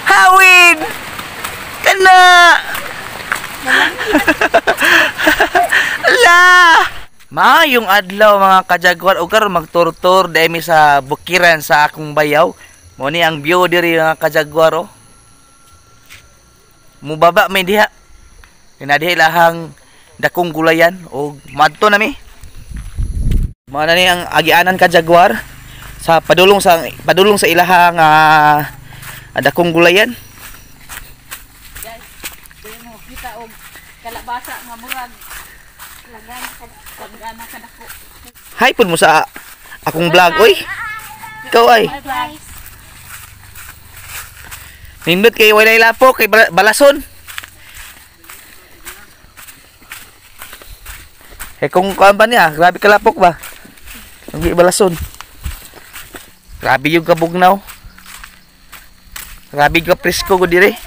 Hawin! Kana! Ala! Maayong adlaw mga kajagwar og karon magturtur dahil mi sa bukiran sa akong bayaw. Mo ni ang view diri mga kajagwar oh. Mubaba may diha. Kinadiha ilahang dakong gulayan og madto na mi. Mao na ni ang agianan kajagwar sa padulong sa ilahang dakong gulayan. Guys, dili mo kita og kalabasa nga murag langgana kadako. Hi pud mo sa akong vlog oy. Ikaw ay. Nindot kay walay lapok kay balason. Eh kung kuan ba niya, grabe kalapok ba? Ang balason. Grabe yung kabugnaw. Grabe ka presko ko dire.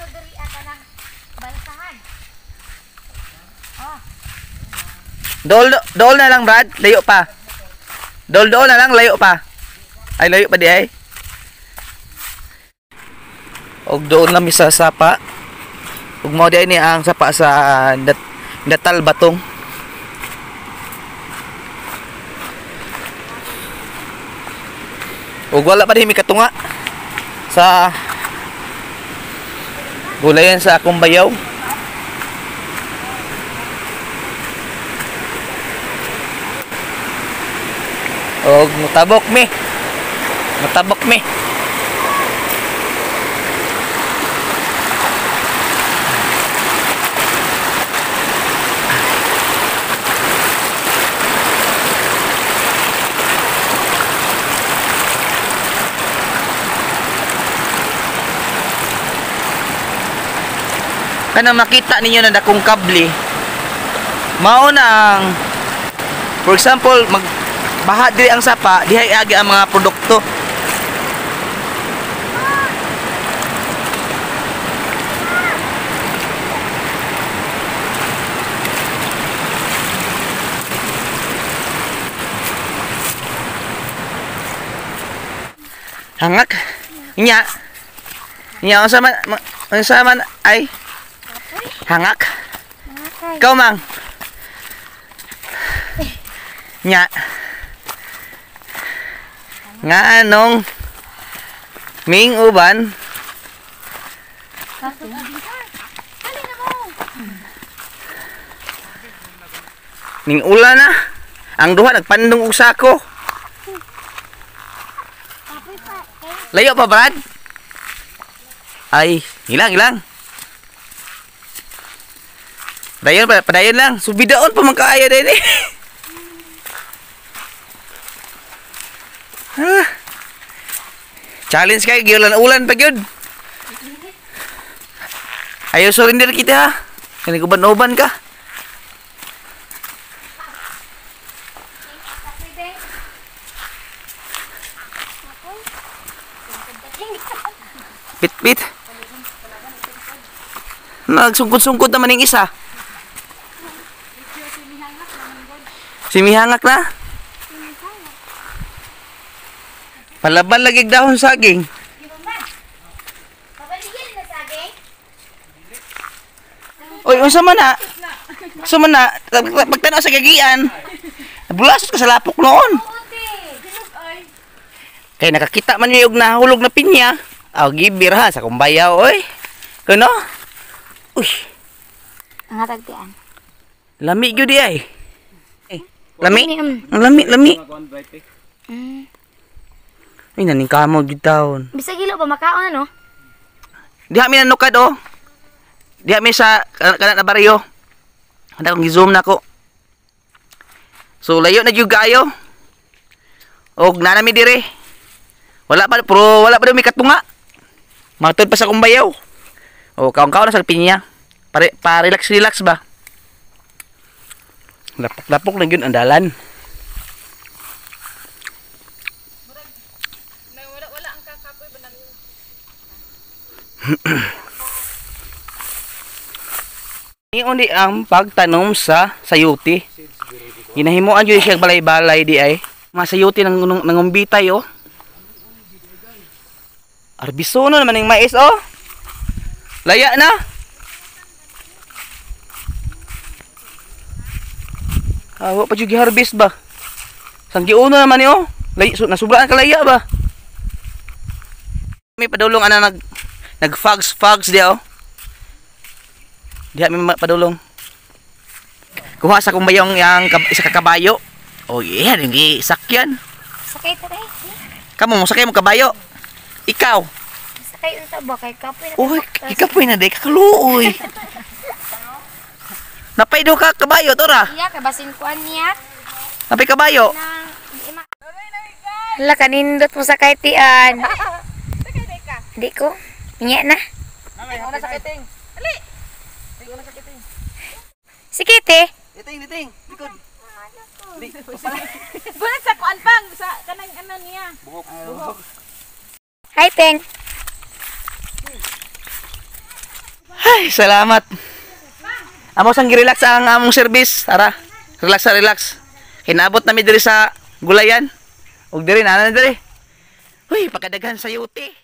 Dool dool na lang Brad, layo pa. Dool dool na lang, layo pa. Ay layo pa di ay. Og doon lang mi sa sapa. Ug mao di ay ni ang sapa sa Natal Batong. Ug wala pa din mi katunga sa gulayan sa akong bayaw. Og mutabok mi. Mutabok mi. Kanang makita ninyo na dakong kable, mao na ang, for example, magbaha diri ang sapa, dihay agi ang mga produkto. Hangak. Nya. Nya unsa man ay hangak. Ikaw mang. Nya. Nga anong ming uban? Ning ulan na. Ang duha nagpandong og sako. Layo pa Brad? Ay, ilang ilang. Dayon pa, padayon lang. Subidaon pa man kaayo din eh. Ah. Challenge kay giulan-ulan pa gyud. Ayo surrender kita ha. Kani uban-uban ka. Pit-pit. Nagsungkod-sungkod naman yung isa. Simihangak na. Palaban lagi dahon saging. Oy, unsa man na? Unsa man na? Pagtanaw sa gagian. Bulasot ka sa lapok noon. Kay nakakita man yung nahulog na pinya. Aw, gibir ha sa kumbayaw oy. Kuno? Uy. Ang hatagtian. Lami gyud di ay. Lami? Ang lami, lami. Ay, naning kamog gyud taon. Bisag ilo pa makaon ano? Diha mi nanukad oh. Diha mi sa kana na baryo. Handa kong gi-zoom nako. So layo na gyud kaayo. Og naa nami dire. Wala pa pero wala pa mi katunga. Matud pa sa kumbayaw. O kaon-kaon na sa pinya. Pare pa relax relax ba. Lapok-lapok na gyud ang dalan. Wala ang kakapoy ba nang Ni ang pagtanom sa sayuti. Ginahimuan gyud siya balay-balay di ay. Mga sayuti nang nangumbitay oh. Arbisono naman ang mais oh. Laya na. Ah, wa pa jud harvest ba? Sanggiuno naman ni oh. Lay, so, nasubraan ka laya ba? May padulong ana nag nag fogs fogs dia oh. Diha may padulong. Kuha sa kong bayong yang isa ka kabayo. Oh yeah, hindi sakyan. Sakay ta kay. Kamo mo sakay mo kabayo. Ikaw. Sakay unta ba kay kapoy na. Uy, ikapoy na day kakaluoy. Napay do ka kabayo tora. Iya kay basin kuan niya. Napay kabayo. Nang di ma. Hala kanindot mo sakay tian. Di ko. Niya na. Una sa kiting. Ali. Una sa kiting. Sige te. Iting, iting. Likod. Bulat sa kuan pang sa kanang ano niya. Hi Peng. Ay, salamat. Amo sang girelax ang among service. Tara. Relax sa relax. Kinabot na mi diri sa gulayan. Ug diri na na diri. Uy, pagkadaghan sa yuti.